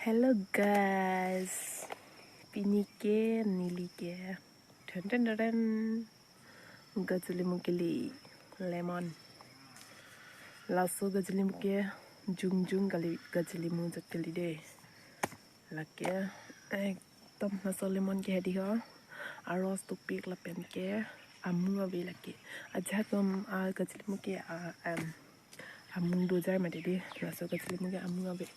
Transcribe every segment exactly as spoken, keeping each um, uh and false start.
Hello guys, pini ke neli ke ten ten ten, gajilimu kele, lemon. Laso gajilimu ke jungjung kali, gajilimu jat kali de. Lake ekdom laso lemon ke hedi ho, aros dopik lapen ke amu ave lake. Ajahak atum a gajilimu ke a, em, amu dojai mati de, laso gajilimu ke amu ave.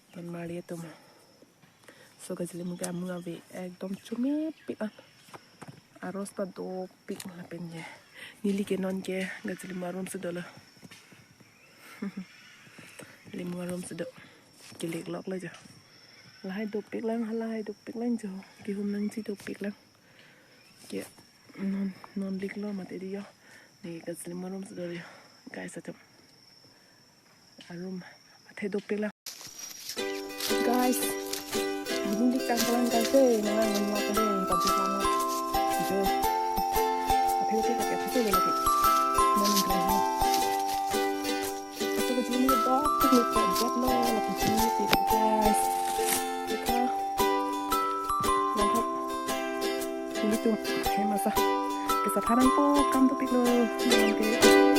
Ton marli atum, laso gajilimu ke amu ave, ekdom chomepik an. Aros ta dopik lapen ke. Neli ke non ke gajilimu arum si dolo. Limu arum si do. Kele-ik lok lo jo. Lahai dopik lang, halahai dopik lang jo. Kehum nangji dopik lang. Ke non, non lik lo mati de jo. Neli gajilimu arum si dolo jo. Guys atum, arum athe dopik lang. Guys, ini di kangkalang guys, eh, nang nang nang nang, eh, budget lama. Jo. Athe dopik lake, athe dopik lake. Non, non, non. Ito ko jini dopik ni budget lo, lake jini dopik, guys. Ika. Mantap. Nelitum hem asa. Kesa tharang po kam dopik lo. Nang ke.